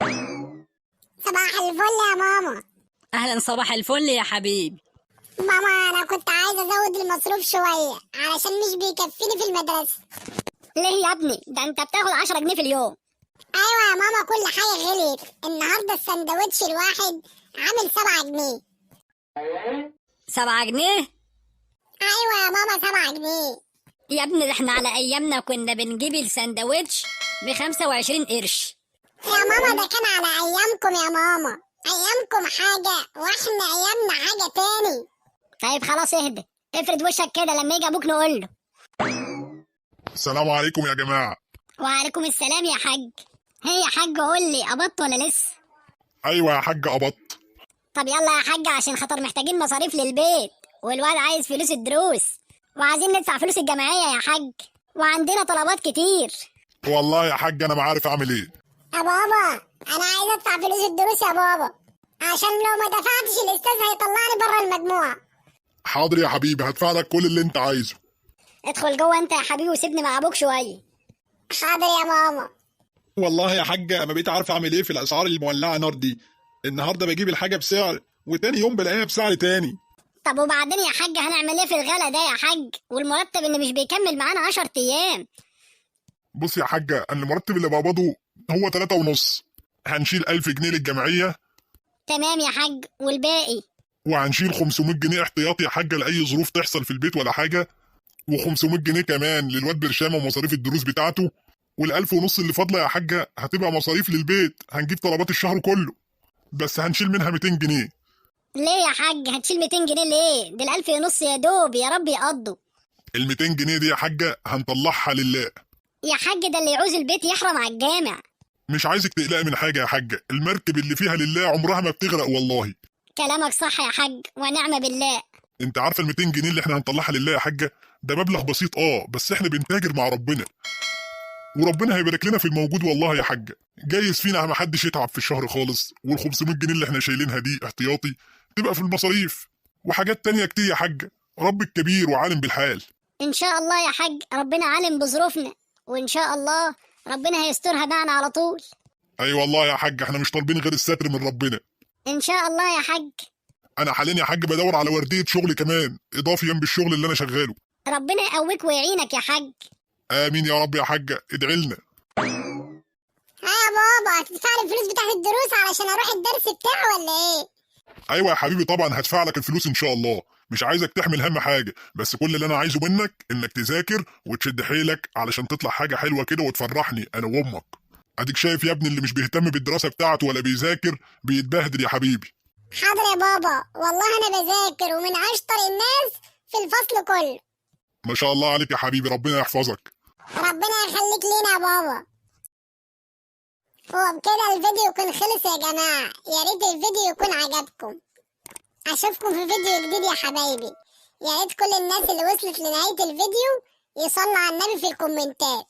صباح الفل يا ماما. اهلا، صباح الفل يا حبيبي. ماما انا كنت عايزه ازود المصروف شوية علشان مش بيكفيني في المدرسة. ليه يا ابني؟ ده انت بتاخد 10 جنيه في اليوم. ايوه يا ماما، كل حاجة غليت. النهارده السندوتش الواحد عامل 7 جنيه. 7 جنيه؟ ايوه يا ماما، 7 جنيه. يا ابني ده احنا على ايامنا كنا بنجيب السندوتش ب25 قرش. يا ماما ده كان على ايامكم يا ماما، ايامكم حاجة واحنا ايامنا حاجة تاني. طيب خلاص اهدى، افرد وشك كده لما يجي ابوك نقول له. السلام عليكم يا جماعة. وعليكم السلام يا حاج. هي يا حاج قول لي، قبضت ولا لسه؟ أيوة يا حاج قبضت. طب يلا يا حاج عشان خاطر محتاجين مصاريف للبيت، والواد عايز فلوس الدروس، وعايزين ندفع فلوس الجمعية يا حاج، وعندنا طلبات كتير. والله يا حاج أنا ما عارف أعمل إيه. يا بابا انا عايز ادفع فلوس الدروس يا بابا، عشان لو ما دفعتش الاستاذ هيطلعني بره المجموعة. حاضر يا حبيبي، هدفع لك كل اللي أنت عايزه. ادخل جوه انت يا حبيبي وسيبني مع ابوك شوية. حاضر يا ماما. والله يا حاجة ما بقيت عارف أعمل إيه في الأسعار المولعة نار دي. النهاردة بجيب الحاجة بسعر وتاني يوم بلاقيها بسعر تاني. طب وبعدين يا حاج هنعمل ايه في الغلا ده يا حاج، والمرتب اللي مش بيكمل معانا 10 ايام؟ بص يا حاجة، أنا المرتب اللي بقبضه هو 3.5. هنشيل 1000 جنيه للجمعية. تمام يا حاج، والباقي؟ وهنشيل 500 جنيه احتياطي يا حاجة لأي ظروف تحصل في البيت ولا حاجة، و500 جنيه كمان للواد برشامة ومصاريف الدروس بتاعته، والألف ونص اللي فاضلة يا حاجة هتبقى مصاريف للبيت، هنجيب طلبات الشهر كله، بس هنشيل منها 200 جنيه. ليه يا حاج هتشيل 200 جنيه ليه؟ ده الألف ونص يا دوب يا رب يقضوا. ال 200 جنيه دي يا حاجة هنطلعها لله. يا حاج ده اللي يعوز البيت يحرم على الجامع. مش عايزك تقلقي من حاجة يا حاجة، المركب اللي فيها لله عمرها ما بتغرق والله. كلامك صح يا حاج ونعم بالله. انت عارفة ال 200 جنيه اللي احنا هنطلعها لله يا حاجة ده مبلغ بسيط، بس احنا بنتاجر مع ربنا، وربنا هيبارك لنا في الموجود والله يا حاجة. جايز فينا ما حدش يتعب في الشهر خالص، وال 500 جنيه اللي احنا شايلينها دي احتياطي تبقى في المصاريف وحاجات تانية كتير يا حاجة. رب الكبير وعالم بالحال. ان شاء الله يا حاج، ربنا عالم بظروفنا، وان شاء الله ربنا هيسترها معنا على طول. اي أيوة والله يا حاج، احنا مش طالبين غير الستر من ربنا. ان شاء الله يا حاج. انا حاليا يا حاج بدور على وردية شغل كمان اضافي جنب الشغل اللي انا شغاله. ربنا يقويك ويعينك يا حاج. امين يا رب يا حاجة، ادعي لنا. ها يا بابا، هتدفع لي الفلوس بتاعت الدروس علشان اروح الدرس بتاعه ولا ايه؟ ايوه يا حبيبي طبعا هدفع لك الفلوس ان شاء الله، مش عايزك تحمل هم حاجة، بس كل اللي انا عايزه منك انك تذاكر وتشد حيلك علشان تطلع حاجة حلوة كده وتفرحني انا وامك. اديك شايف يا ابني، اللي مش بيهتم بالدراسة بتاعته ولا بيذاكر بيتبهدل يا حبيبي. حاضر يا بابا، والله انا بذاكر ومن اشطر الناس في الفصل كله. ما شاء الله عليك يا حبيبي، ربنا يحفظك. ربنا يخليك لينا يا بابا. وبكده الفيديو يكون خلص يا جماعة، يا ريت الفيديو يكون عجبكم. اشوفكم في فيديو جديد يا حبايبي. يا ريت كل الناس اللي وصلت لنهاية الفيديو يصلوا على النبي في الكومنتات.